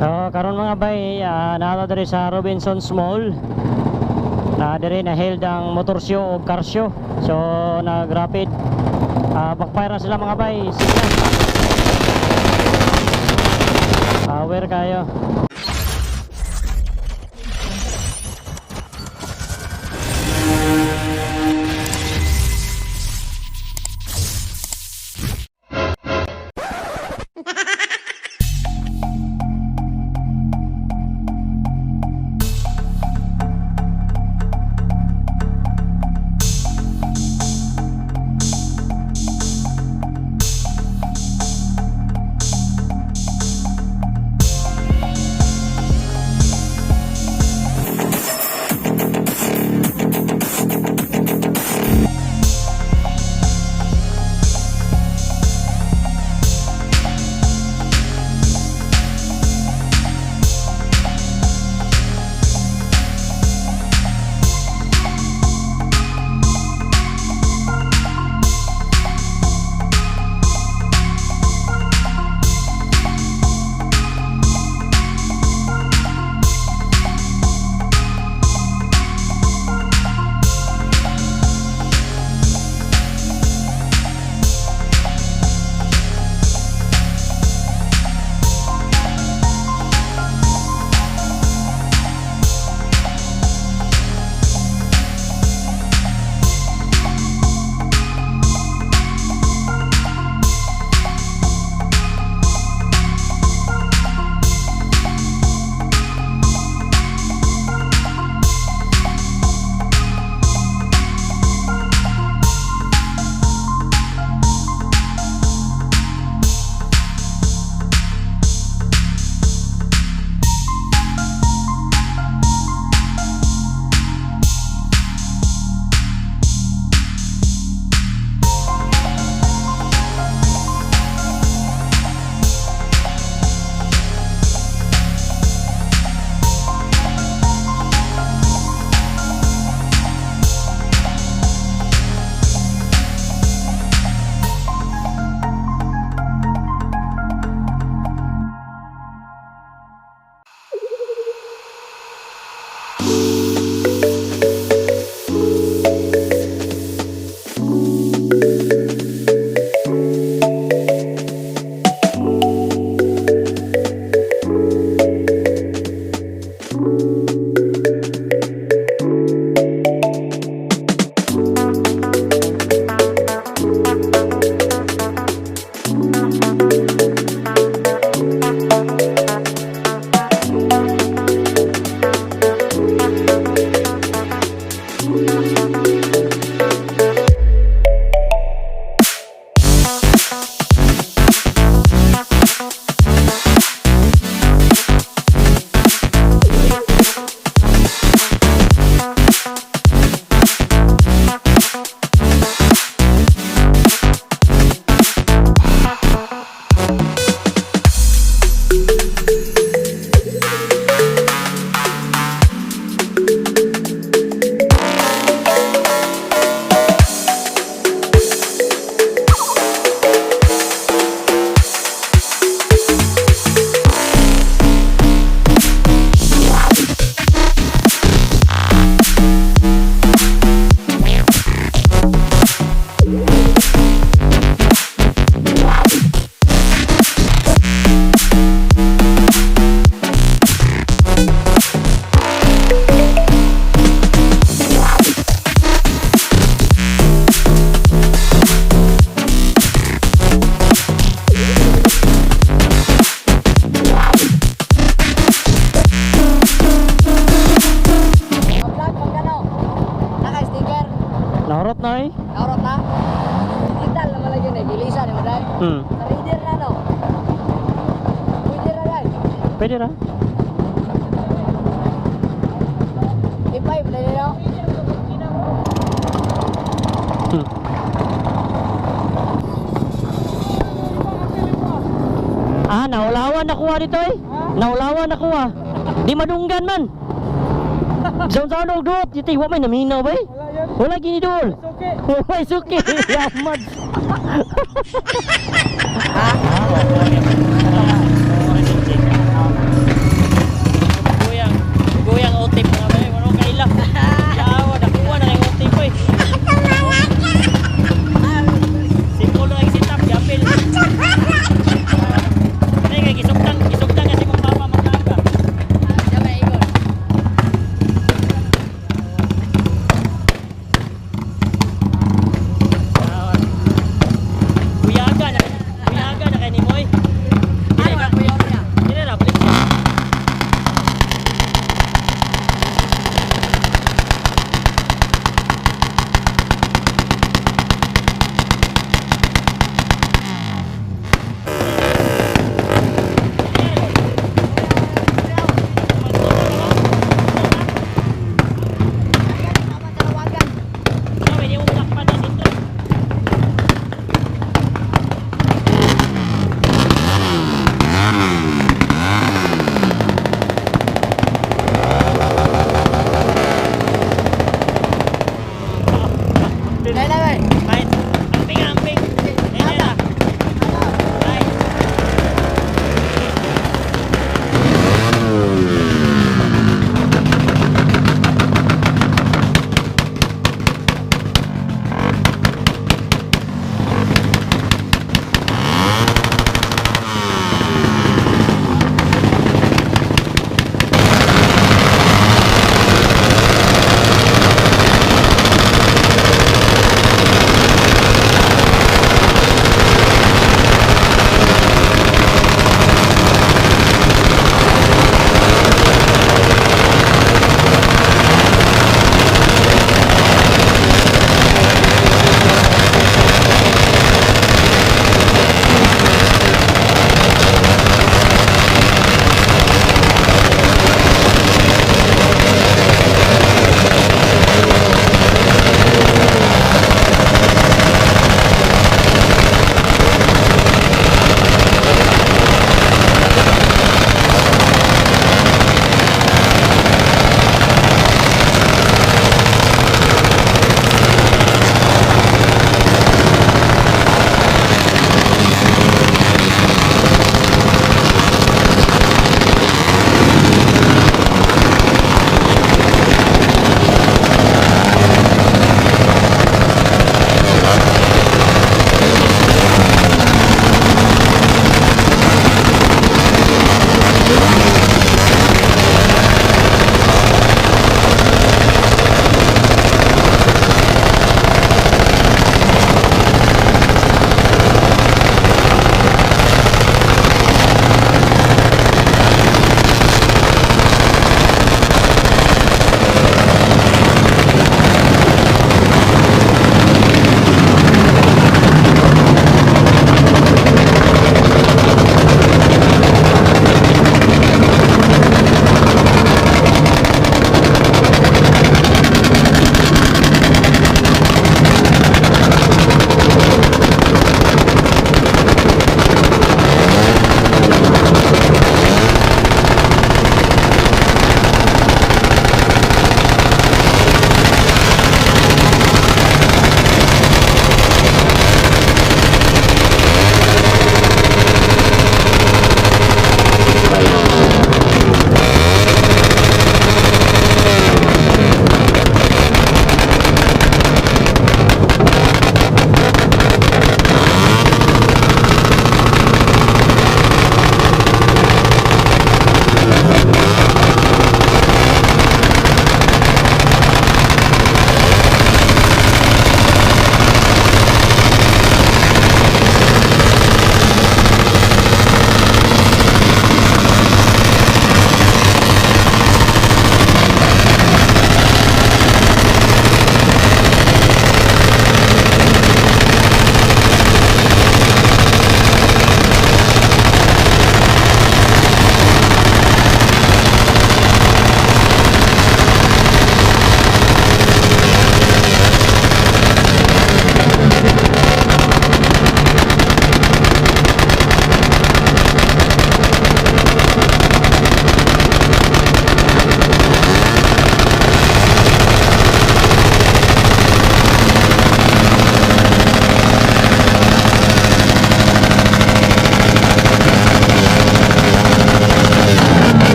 So karon mga bay, naa diri sa Robinson's Mall. Na diri na held ang motor show o car show. So nag rapid backfire na sila mga bay. Signal. Power kayo. Vlog pag ano? Naka-sticker. Naurot na eh. Naurot na. Digital naman lagi na. Bilisan ni Maday. Sa reader na no. Pwede na dai. Pwede ra. I5 na nino. Ah, naulawan nakuha dito eh. Naulawan nakuha. Di madunggan man. Sa og duot, iti wa may naminaw ba eh? Wala gini dul. Wala suki. Yamad.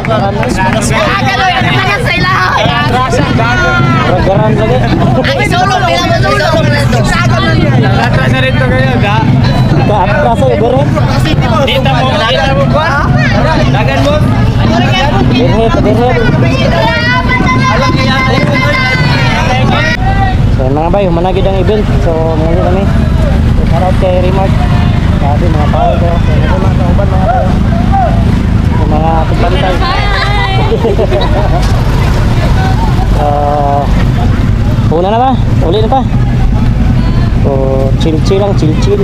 Garan lagi. Atras na rito kayo, ga? Kaatras ay bere. Dita mo, dita mo ba? Dagan mo. Birhe, birhe. So yun, mga bay, humanagid ang event. So muli kami. So, shout out kay Remark. Sabi mga tao ko. So ito mga kauban mga tayo. Yung mga kumpantay. Una na ba? Uli na pa. So chill chill lang, chill chill.